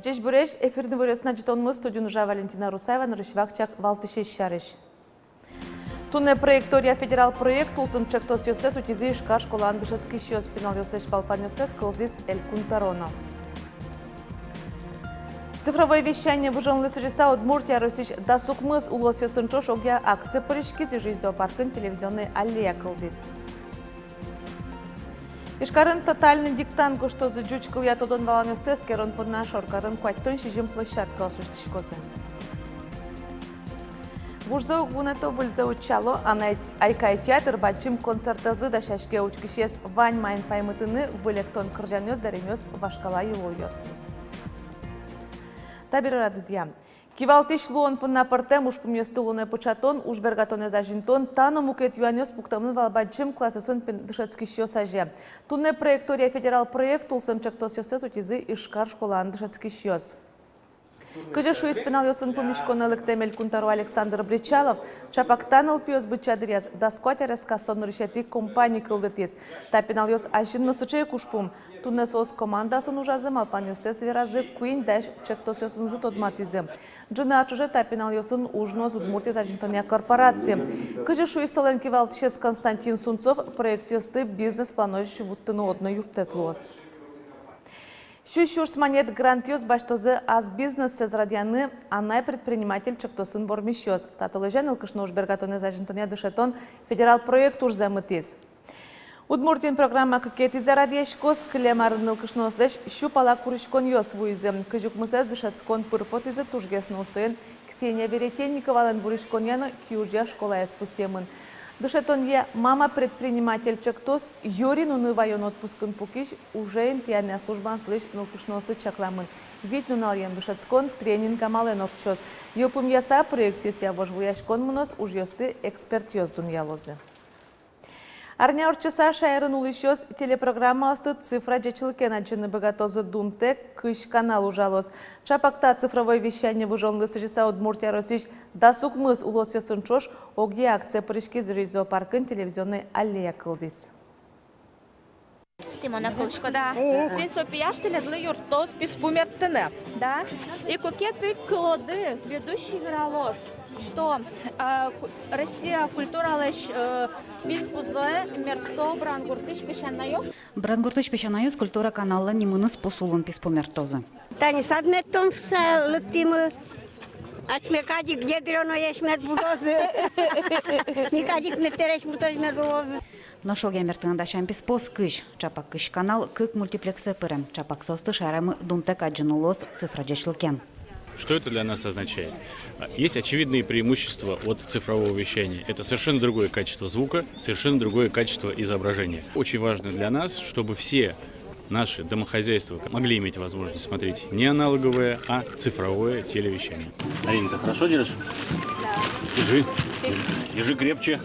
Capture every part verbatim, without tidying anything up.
Ӟечбуресь! Эфирын «Иворъёс» но ӝытонмыс, студиын ужа Валентина Русаева. Нырысь вакчияк валтӥсез сярысь. Туннэ «Проектория» федерал проект улсын ӵектосъёссэс утизы Ижкар школаын дышетскисьёс. Пиналъёслэсь малпанъёссэс кылзӥз Элькун тӧро но. Цифровое вещание выжонлы сӥзьыса Удмуртия Россиысь дас укмыс улосъёсын ӵош огъя акцие пыриськиз. Ижысь зоопаркын телевизионной аллея кылдӥз. Ижкарын «Тотальный диктант» гожтозы. Ӟуч кылъя тодон-валанъёсты эскерон понна шоркарын куатьтон сизьым площадкаос усьтӥськозы. Вужзэ уг вунэто, выльзэ утчало. «Анай-, Айкай» театр бадӟым концертэзлы дасяське. Учкисьёс вань маин паймытыны: выль эктон кырӟанъёс, дэремъёс, вашкала йылолъёс. Табере радызъя. Кивалтӥсь луон понна пӧртэм ужпумъёсты улонэ пыӵатон, ужбергатонэз азинтон — та но мукет юанъёс пуктэмын вал бадӟым классъёсын пин-, дышетскисьёс азе. Туннэ «Проектория» федерал проект улсын ӵектосъёссэс утизы Ижкар школаын дышетскисьёс. Кызьы шуиз пиналъёсын пумиськонэ лыктэм Элькун тӧро Александр Бречалов, ӵапак та нылпиос быдӟа дыръяз дас куать аресказ со нырысетӥ компани кылдытӥз. Та пиналъёс азьын но сыӵе ик ужпум. Туннэ соос командаосын ужазы, малпанъёссэс веразы, куинь дась ӵектосъёсынызы тодматӥзы. Ӝыны ар ӵоже та пиналъёсын уж нуоз Удмуртиез азинтонъя корпорация. Кызьы шуиз солэн кивалтӥсез Константин Сунцов, проектъёсты бизнес-планозь вуттыны одно юрттэт луоз. Сю сюрс манет грантъёс басьтозы ас бизнессэс радъяны «Анай-предприниматель» ӵектосын вормисьёс. Та толэзе нылкышно ужбергатонэз азинтонъя дышетон федерал проект ужзэ мытӥз. Удмуртиын программа кыкетӥзэ радъяськоз. Кылем арын нылкышноослэсь сю пала куриськонъёс вуизы. Кызь укмысэз дышетскон пыр потӥзы. Тужгес но устоен Ксения Веретенниковалэн вуриськонъя но киужъя школаез пусъемын. Дышетонъя «Мама-предприниматель» ӵектос юри нуны ваён отпускын пукись, уже интыянъя службаын сылӥсь нылкышноослы чакламын. Вить нуналъем дышетскон тренинг амалэн ортчоз. Йылпумъяса, проектъёсъя вожвылъяськон мыноз, ужъёсты экспертъёс дунъялозы. Арня ортчыса шаерын улӥсьёс телепрограммаосты цифра ӟечлыкен адӟыны быгатозы. Дунтэк кызь канал ужалоз. Ӵапак та цифровое вещание выжонлы сӥзьыса Удмуртия Россиысь дас укмыс улосъёсын ӵош огъя акцие пыриськиз. Ижысь зоопаркын телевизионной аллея кылдӥз. Тӥ монэ кылӥськоды-а? Тӥни со пияш тӥледлы юрттоз писпу мерттыны, да? И куке тӥ кылоды, ведущий вералоз, что, э, ку-, Россия культуралэсь, э, писпузэ мертто Брангуртысь песянаёс. Брангуртысь песянаёс культура каналлэн нимыныз пус улын писпу мерттозы. Тани сад мерттон шуса лыктӥмы. Асьме кадь ик ядрёноесь мед будозы. Ми кадь ик мед пересь мутозь мед улозы. Нош огъя мерттыны дасям писпуос кызь. Ӵапак кызь канал кык мультиплексэ пыре. Ӵапак соосты шаерамы дунтэк адӟыны луоз цифра ӟечлыкен. Что это для нас означает? А, есть очевидные преимущества от цифрового вещания. Это совершенно другое качество звука, совершенно другое качество изображения. Очень важно для нас, чтобы все наши домохозяйства могли иметь возможность смотреть не аналоговое, а цифровое телевещание. Арина, ты хорошо держишь? Да. Держи. Держи крепче.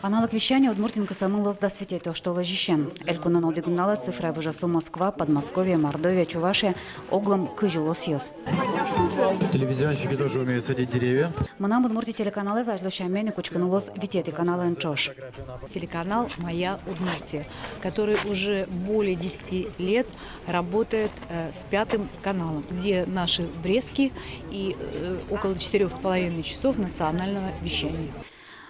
Аналог вещание Удмуртиын кысэмын луоз дас витетӥ оштолэзьысен. Элькунын одӥг нуналэ цифрае выжозы Москва, Подмосковье, Мордовия, Чувашия, оглом кызь улосъёс. Телевизионщики тоже умеют садить деревья. «Мынам Удмуртие» телеканалэз азьло сямен ик учкыны луоз витетӥ каналэн ӵош. Телеканал «Моя Удмуртия», который уже более десяти лет работает, э, с пятым каналом, где наши врезки и, э, около четырёх с половиной часов национального вещания.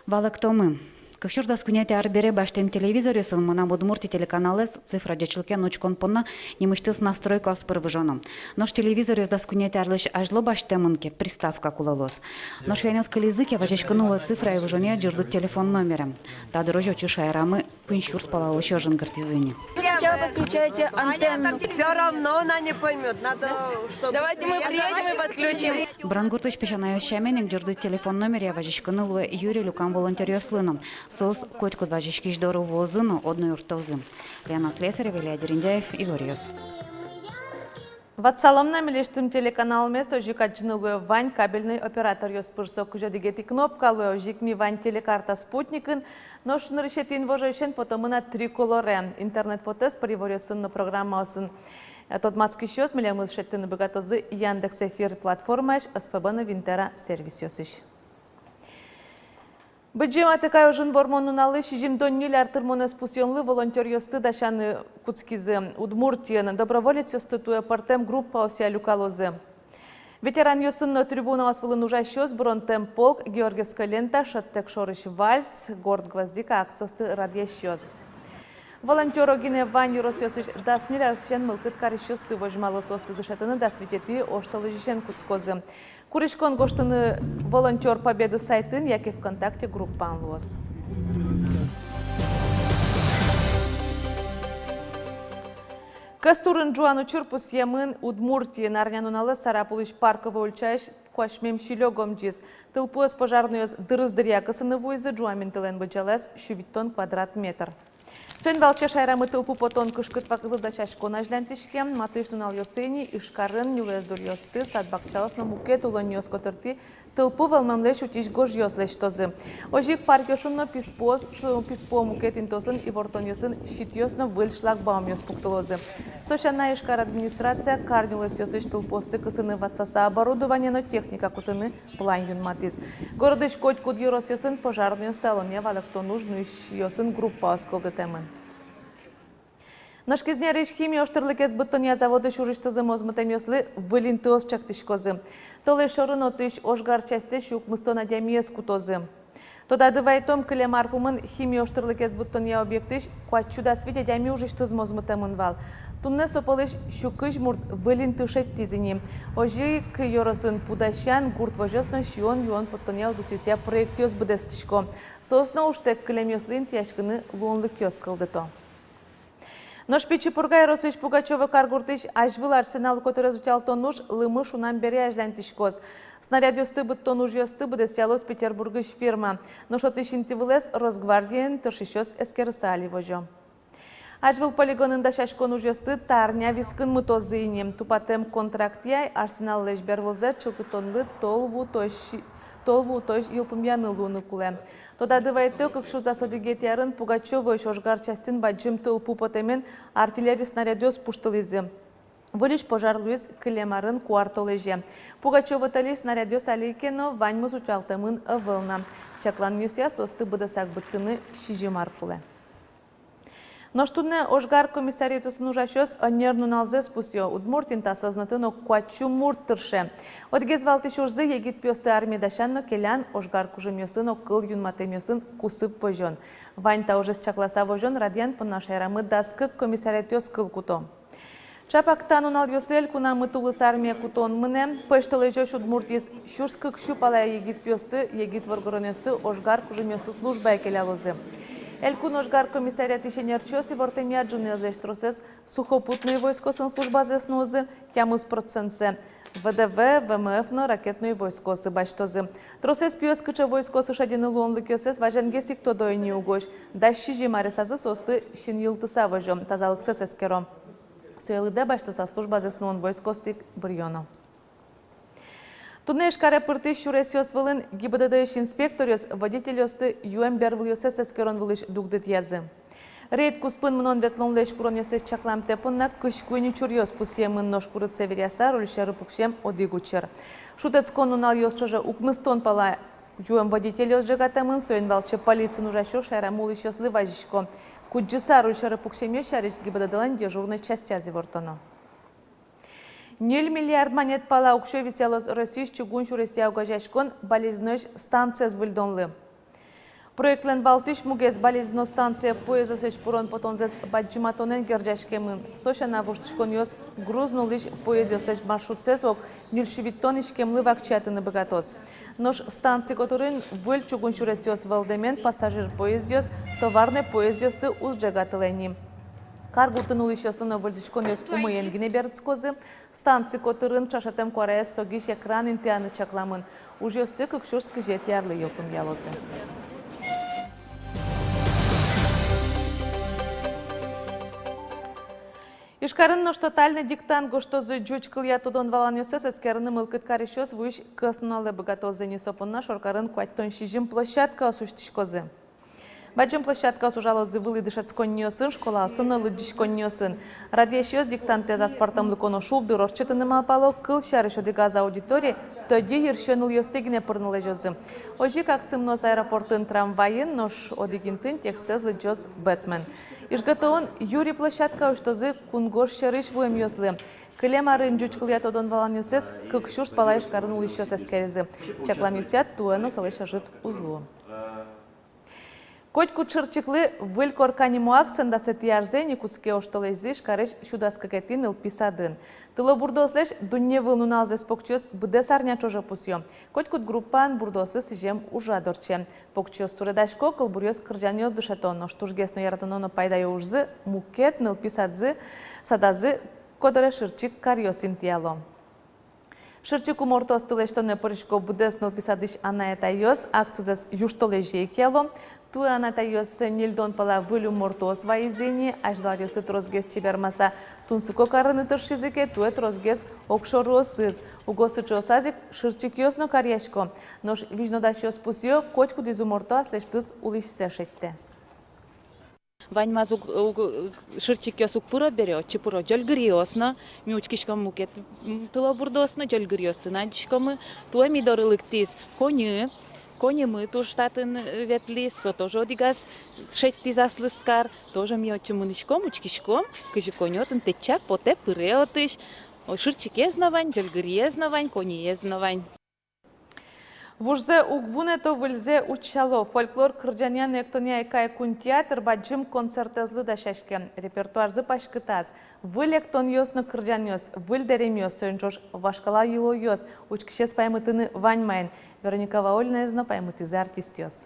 Валэктомы. Кык сюрс дас куинетӥ ар бере басьтэм телевизоръёсын «Мынам Удмуртие» телеканалэз цифра ӟечлыкен учкон понна нимысьтыз настройкаос пыр выжоно. Нош телевизоръёс дас куинетӥ арлэсь азьло басьтэмын ке, приставка кулэ луоз. Нош юанъёс кылизы ке, вазиськыны луэ цифрае выжонъя ӟырдыт телефон номере. Та дырозь отчы шаерамы куинь сюрс пала улӥсьёс жингыртӥзы ини. Сейчас подключайте антенну. Всё равно она не поймёт. Надо, чтобы... Давайте мы приедем и подключим. Брангуртысь песянаёс сямен ик ӟырдыт телефон номеръя вазиськыны луэ юри люкам волонтёръёслы но. Соос котькуд вазиськись доры вуозы но одно юрттозы. Лена Слесарева, Илья Дерендяев, «Иворъёс». Ватсалом на милесьтым телеканалмес. Озьы ик адӟыны луэ вань кабельной операторъёс пыр. Со кызь одӥгетӥ кнопка луэ. Озьы ик ми вань телекарта спутникын. Нош нырысетӥ инвожоысен потомы на Триколоре. Интернет вотэс пыр иворъёсын но программаосын тодматскисьёс милемыз шедьтыны быгатозы Яндекс Эфир платформаысь, СПБ но Винтера сервисъёсысь. Быдӟым Атыкай ожын Вормон нуналлы сизьымдон ньыль ар тырмонэз пусъёнлы волонтёръёсты дасяны кутскизы. Удмуртиын доброволецъёсты туэ пӧртэм группаосъя люкалозы. Ветеранъёсын но трибунаос вылын ужасьёс, быронтэм полк, Георгиевской лента, шӧдтэк шорысь вальс, горд гвоздика акциосты радъясьёс. Волонтёр огинэ вань ёросъёсысь дас ньыль арысен мылкыд карисьёсты возьмало. Соосты дышетыны дас витетӥ оштолэзьысен кутскозы. Куриськон гожтыны «Волонтёр Победы» сайтын яке ВКонтакте группаын луоз. Кӧс турын ӝуан учыр пусъемын Удмуртиын. Арнянуналэ Сарапулысь Парковой ульчаысь куасьмем силё гомӟиз. Тылпуэз пожарнойёс дырыз дыръя кысыны вуизы. Ӝуам интылэн быдӟалаез сю витьтон квадрат метр. Соин валче шаерамы тылпу потон кышкыт вакытлы дасяськон азьланьтӥське. Матысь нуналъёсы ини Ижкарын нюлэсдуръёсты, сад-бакчаос но мукет улонниос котыртӥ тылпу вӧлмемлэсь утись гожъёс лэсьтозы. Озьы ик паркъёсын но писпуос, писпуо мукет интыосын ивортонъёсын щитъёс но выль шлагбаумъёс пуктылозы. Со сяна, Ижкар администрация кар нюлэсъёсысь тылпуосты кысыны ватсаса оборудование но техника кутыны план юнматӥз. Городысь котькуд ёросъёсын пожарнойёс талонъя валэктон уж нуисьёсын группаос кылдытэмын. Нош Кизнерысь химия ожтӥрлыкез быдтонъя заводысь ужысьтызы мозмытэмъёслы выль интыос чектӥськозы. Толэзь шорын отысь ожгар частьтэсь укмыстон адямиез кутозы. Тодады вайтом, кылем ар пумын химия ожтӥрлыкез быдтонъя объектысь куатьсю дас вить адями ужысьтыз мозмытэмын вал. Туннэ со пӧлысь сю кызь мурт выль инты шедьтӥз ини. Озьы ик ёросын пу дасян, гурт возёс но сиён-юон поттонъя удысъёсъя проектъёс быдэстӥсько. Соос но ужтэк кылемъёслы интыяськыны луонлыкъёс кылдыто. Нош Пичи Пурга ёросысь Пугачёво каргуртысь азьвыл арсенал котырез утялтон уж лымы шунам бере азьланьтӥськоз. Снарядъёсты быдтон ужъёсты быдэсъялоз Петербургысь фирма. Нош отысь интывылэз Росгвардиен тыршисьёс эскерыса али возё. Азьвыл полигонын дасяськон ужъёсты та арня вискын мытозы ини. Тупатэм контрактъя арсеналлэсь бервылзэ чылкытонлы тол ву тозь, тол ву тозь йылпумъяны луыны кулэ. Тодады вайытом, кык сюрс дас одӥгетӥ арын Пугачёвоысь ожгар частьын бадӟым тылпу потэмен артиллерий снарядъёс пуштылӥзы. Выльысь пожар луиз кылем арын куартолэзе. Пугачёво тӧлысь снарядъёс али ке но ваньмыз утялтэмын ӧвӧл на. Чакланъёсъя, соосты быдэсак быдтыны сизьым ар кулэ. Нош туннэ ожгар комиссариатъёсын ужасьёс ӧнер нуналзэс пусъё. Удмуртиын та сӧзнэтын ог куатьсю мурт тырше. Одӥгез валтӥсь ужзы — егит пиосты армие дасян но келян, ожгар кужымъёсын огкыл юнматэмъёсын кусып возён. Вань та ужез чакласа возён радъян понна шаерамы дас кык комиссариатъёс кыл куто. Чапак та нуналъёсы элькунамы тулыс армие кутон мынэ. Пӧсьтолэзёзь Удмуртиысь сюрс кык сю пала егит пиосты, егит воргоронъёсты ожгар кужымъёсы службае келялозы. Элькун ожгар комиссариатысь ӧнерчиос ивортэмъя, ӝынызлэсь тросэз сухопутной войскоосын службазэс нуозы, тямыс процентсэ ВДВ, ВМФ но ракетной войскоосы басьтозы. Тросэз пиос кыӵе войскоосы шедьыны луонлыкъёссэс вазенгес ик тодо ини угось. Дас сизьым аресазы соосты синйылтыса возё, тазалыксэс эскеро. Сое лыдэ басьтыса, службазэс нуон войскоосты ик быръёно. Туннэ Ижкаре пыртӥсь сюресъёс вылын ГИБДД-ысь инспекторъёс водительёсты юэм бервылъёссэс эскерон вылысь дугдытъязы. Рейд куспын мынон-ветлонлэсь куронъёссэс чакламтэ понна кызь куинь учыръёс пусъемын, нош курытсэ веръяса руль сьӧры пуксем одӥг учыр. Шутэтскон нуналъёс ӵоже укмыстон пала юэм водительёс ӝегатэмын. Соин валче полициын ужасьёс шаерамы улӥсьёслы вазисько: кудӟыса руль сьӧры пуксемъёс сярысь ГИБДД-лэн дежурной частяз ивортоно. Ньыль миллиард манет пала уксё висъялоз Россиысь чугун сюресъя огазеяськон Балезинойысь станциез выльдонлы. Проектлэн валтӥсь мугез — Балезино станцие поездъёслэсь пырон-потонзэс бадӟыматонэн герӟаськемын. Со сяна, воштӥськонъёс груз нуллӥсь поездъёслэсь маршрутсэс ог ньыль сю витьтон иськемлы вакчиятыны быгатоз. Нош станци котырын выль чугун сюресъёс вӧлдэмен пассажир поездъёс, товарной поездъёсты уз ӝегатылэ ни. Каргуртын улӥсьёслы но выльдӥськонъёс умоен гинэ берытскозы. Станци котырын ӵашетэм куараез согись экран интыяны чакламын. Ужъёсты кык сюрс кызетӥ арлы йылпумъялозы. Ижкарын нош тотальный диктант гожтозы. Ӟуч кылъя тодон-валанъёссэс эскерыны мылкыд карисьёс вуись кӧснуналэ быгатозы ни. Со понна шоркарын куатьтон сизьым площадкаос усьтӥськозы. Бадӟым площадкаос ужалозы вылӥ дышетсконниосын, школаосын но лыдӟиськонниосын. Радъясьёс диктантэз аспӧртэмлыко но шулдыр ортчытыны малпало. Кылсярысь, одӥгаз аудиторие тӧдьы йырсиё нылъёсты гинэ пырыны лэзёзы. Озьы ик акци мыноз аэропортын трамвайын, нош одӥг интын текстэз лыдӟоз Бэтмен. ИжГТУ-ын юри площадка усьтозы кунгож сьӧрысь вуэмъёслы. Кылем арын ӟуч кылъя тодон-валанъёссэс кык сюрс пала Ижкарын улӥсьёс эскеризы. Чакламъёсъя, туэ но солэсь ӧжыт уз луы. «Котькуд шырчиклы выль корка» нимо акциен дасэтӥ арзэ ини кутске оштолэзьзы Ижкарысь сю дас кыкетӥ нылпи садын. Тылобурдоослэсь дунневыл нуналзэс покчиос быдэс арня ӵоже пусъё. Котькуд группаын бурдоослы сӥзем ужрад ортче. Покчиос суредасько, кылбуръёс, кырӟанъёс дышето. Нош тужгес но яратоно но пайдаё ужзы мукет нылпи садзы, садазы котыре шырчик каръёс интыяло. Шырчик умортоосты лэсьтонэ пырисько быдэс нылпи садысь анай-атайёс. Акцизэс южтолэзе ик яло. Туэ анай-атайёс ньыльдон пала выль умортоос вайизы ини. Азьло аръёсы тросгес чебермаса тунсыко карыны тыршизы ке, туэ тросгес огшорыосыз. Уго сыӵеосаз ик шырчикъёс но каръясько. Нош визьнодасьёс пусъё: котькудӥз уморто аслэсьтыз улӥсьсэ шедьтэ. Ваньмаз уг, уг, шырчикъёс уг пыро бере, отчы пыро ӟольгыриос но. Ми учкиськом мукет, м, тылобурдоос но, ӟольгыриосты но адӟиськомы. Туэ ми доры лыктӥз коньы, коньымы туж татын, э, ветлӥз, со тоже одӥгаз шедьтӥз аслыз кар. Тоже ми отчы мынӥськом, учкиськом, кызьы коньы отын тэтча потэ, пыре отысь. О, шырчикез но вань, ӟольгыриез но вань, коньыез но вань. Вужзэ уг вунэто, выльзэ утчало. Фольклор кырӟанъя но эктонъя «Айкай» кун театр бадӟым концертэзлы дасяське. Репертуарзы паськытаз. Выль эктонъёс но кырӟанъёс, выль дэремъёс, соин ӵош вашкала йылолъёс. Учкисез паймытыны вань маин. Вероника Ваулинаез но паймытӥзы артистъёс.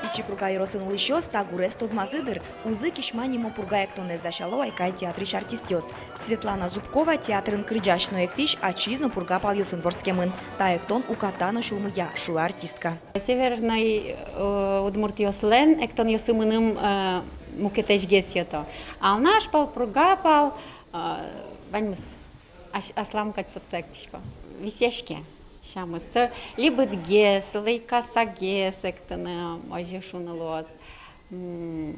Пичи Пурга ёросын улӥсьёс та гурез тодмазы дыр. «Узы кисьма» нимо пурга эктонэз дасяло «Айкай» театрысь артистъёс. Светлана Зубкова театрын кырӟась но эктӥсь, ачиз но Пурга палъёсын вордскемын. Та эктон уката но сюлмыя, шуэ артистка. Северной, э, удмуртъёслэн эктонъёссы мыным, э, мукетэзгес йӧто. Алнаш пал, Пурга пал, э, ваньмыз. Ас-, аслам кадь потса эктӥсько. Висъяське сямыз. Со либытгес, лэйкасагес эктыны, озьы шуны луоз. М,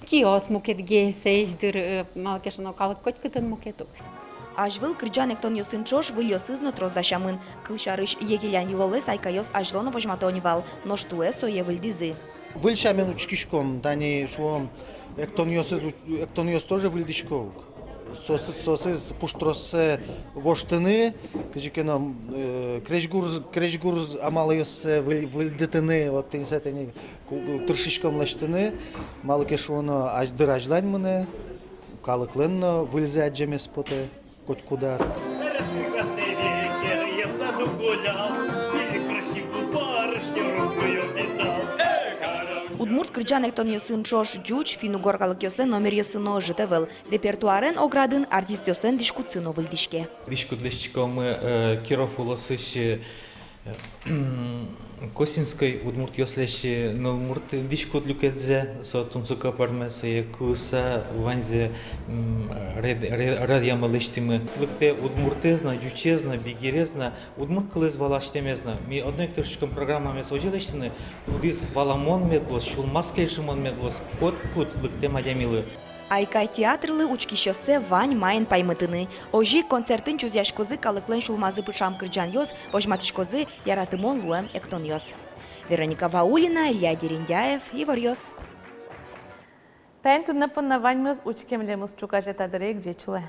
киос мукетгес, эш дыр, э, малы ке шуоно, калык котькытын мукет ук. Азьвыл кырӟан-эктонъёсын ӵош выльёсыз но трос дасямын. Кылсярысь, «Егелян» йылолэз «Айкайёс» азьло но возьмато ни вал, нош туэ сое выльдӥзы. Выль сямен учкиськом, тани шуом, эктонъёсыз уч-, эктонъёс тоже выльдӥсько ук. Соосыз, соосыз пуштроссэ воштыны, кызьы ке но, э, крезьгур, крезьгур амалъёссэ выль-, выльдытыны, вот тӥньсэ тӥни ку-, тыршиськом лэсьтыны, малы ке шуоно, азь-, дыр азьлань мынэ, калыклэн но выльзэ адӟемез потэ. Котькуд ар. Удмурт кырӟан-эктонъёсын ӵош ӟуч, финн-угор калыкъёслэн номеръёссы но ӧжыт ӧвӧл. Репертуарен оградын артистъёслэн дӥськутсы но выльдӥське. Дӥськут лэсьтӥськомы, э, Киров улосысь, э, Косинской удмуртъёслэсь нылмурт дӥськут люкетсэ, со тунсыко пӧрме, сое куыса ваньзэ, м, ред-, ре-, радъямы, лэсьтӥмы. Лыктэ удмуртэз но, ӟучез но, бигерез но, удмурт кылэз валасьтэмез но. Ми одно ик тыршиськом программамес озьы лэсьтыны, кудӥз валамон мед луоз, сюлмаз кельшымон мед луоз котькуд лыктэм адямилы. «Айкай» театрлы учкисьёссэ вань маин паймытыны. Озьы ик концертын чузъяськозы калыклэн сюлмазы пыӵам кырӟанъёс, возьматӥськозы яратымон луэм эктонъёс. Вероника Ваулина, Илья Дерендяев, «Иворъёс». Таин туннэ понна ваньмыз. Учке милемыз ӵуказе та дыре ик. Ӟеч улэ.